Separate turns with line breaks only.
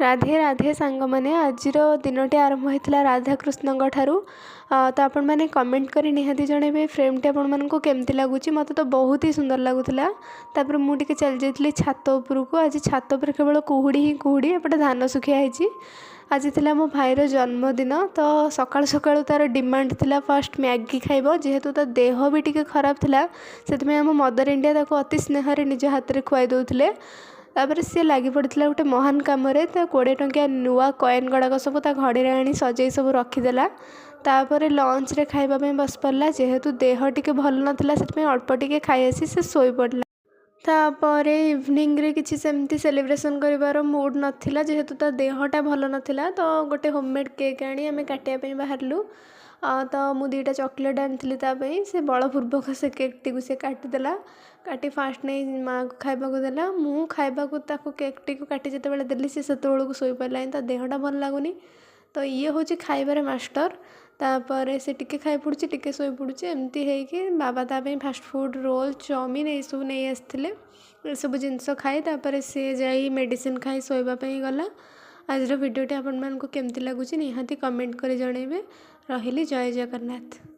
ରାଧେ ରାଧେ ସାଙ୍ଗମାନେ। ଆଜିର ଦିନଟି ଆରମ୍ଭ ହୋଇଥିଲା ରାଧାକୃଷ୍ଣଙ୍କ ଠାରୁ। ତ ଆପଣମାନେ କମେଣ୍ଟ କରି ନିହାତି ଜଣାଇବେ ଫ୍ରେମ୍ଟି ଆପଣମାନଙ୍କୁ କେମିତି ଲାଗୁଛି। ମୋତେ ତ ବହୁତ ହି ସୁନ୍ଦର ଲାଗୁଥିଲା। ତାପରେ ମୁଁ ଟିକେ ଚାଲି ଯାଇଥିଲି ଛାତ ଉପରକୁ। ଆଜି ଛାତ ଉପରେ କେବଳ କୁହୁଡ଼ି ହିଁ କୁହୁଡ଼ି। ଏପଟେ ଧାନ ଶୁଖିଆ ହେଇଛି। ଆଜି ଥିଲା ମୋ ଭାଇର ଜନ୍ମଦିନ। ତ ସକାଳୁ ସକାଳୁ ତା'ର ଡିମାଣ୍ଡ ଥିଲା ଫାଷ୍ଟ ମ୍ୟାଗି ଖାଇବ। ଯେହେତୁ ତା ଦେହ ବି ଟିକେ ଖରାପ ଥିଲା, ସେଥିପାଇଁ ଆମ ମଦର ଇଣ୍ଡିଆ ତାକୁ ଅତି ସ୍ନେହରେ ନିଜ ହାତରେ ଖୁଆଇ ଦେଉଥିଲେ। ତାପରେ ସିଏ ଲାଗି ପଡ଼ିଥିଲା ଗୋଟେ ମହାନ କାମରେ। ତା 20 ଟଙ୍କିଆ ନୂଆ କଏନ୍ ଗୁଡ଼ାକ ସବୁ ତା ଘଡ଼ିରେ ଆଣି ସଜେଇ ସବୁ ରଖିଦେଲା। ତାପରେ ଲଞ୍ଚରେ ଖାଇବା ପାଇଁ ବସି ପଡ଼ିଲା। ଯେହେତୁ ଦେହ ଟିକେ ଭଲ ନଥିଲା, ସେଥିପାଇଁ ଅଳ୍ପ ଟିକେ ଖାଇ ଆସି ସେ ଶୋଇପଡ଼ିଲା। ତାପରେ ଇଭିନିଂରେ କିଛି ସେମିତି ସେଲିବ୍ରେସନ୍ କରିବାର ମୁଡ଼୍ ନଥିଲା, ଯେହେତୁ ତା ଦେହଟା ଭଲ ନଥିଲା। ତ ଗୋଟେ ହୋମମେଡ଼୍ କେକ୍ ଆଣି ଆମେ କାଟିବା ପାଇଁ ବାହାରିଲୁ। ତ ମୁଁ 2ଟା ଚକୋଲେଟ୍ ଆଣିଥିଲି ତା ପାଇଁ। ସେ ବଳପୂର୍ବକ ସେ କେକ୍ଟିକୁ ସେ କାଟିଦେଲା। କାଟି ଫାଷ୍ଟ ନେଇ ମାଆକୁ ଖାଇବାକୁ ଦେଲା। ମୁଁ ଖାଇବାକୁ ତାକୁ କେକ୍ଟିକୁ କାଟି ଯେତେବେଳେ ଦେଲି, ସେ ସେତେବେଳକୁ ଶୋଇପଡ଼ିଲାଣି। ତା ଦେହଟା ଭଲ ଲାଗୁନି। ତ ଇଏ ହେଉଛି ଖାଇବାରେ ମାଷ୍ଟର। ତାପରେ ସେ ଟିକେ ଖାଇ ପଡ଼ୁଛି, ଟିକେ ଶୋଇପଡ଼ୁଛି, ଏମିତି ହେଇକି ବାବା ତା ପାଇଁ ଫାଷ୍ଟଫୁଡ଼୍, ରୋଲ୍, ଚାଉମିନ୍ ଏଇସବୁ ନେଇ ଆସିଥିଲେ। ଏସବୁ ଜିନିଷ ଖାଇ ତାପରେ ସିଏ ଯାଇ ମେଡ଼ିସିନ୍ ଖାଇ ଶୋଇବା ପାଇଁ ଗଲା। ଆଜିର ଭିଡ଼ିଓଟି ଆପଣମାନଙ୍କୁ କେମିତି ଲାଗୁଛି, ନିହାତି କମେଣ୍ଟ କରି ଜଣାଇବେ। ରହିଲି, ଜୟ ଜଗନ୍ନାଥ।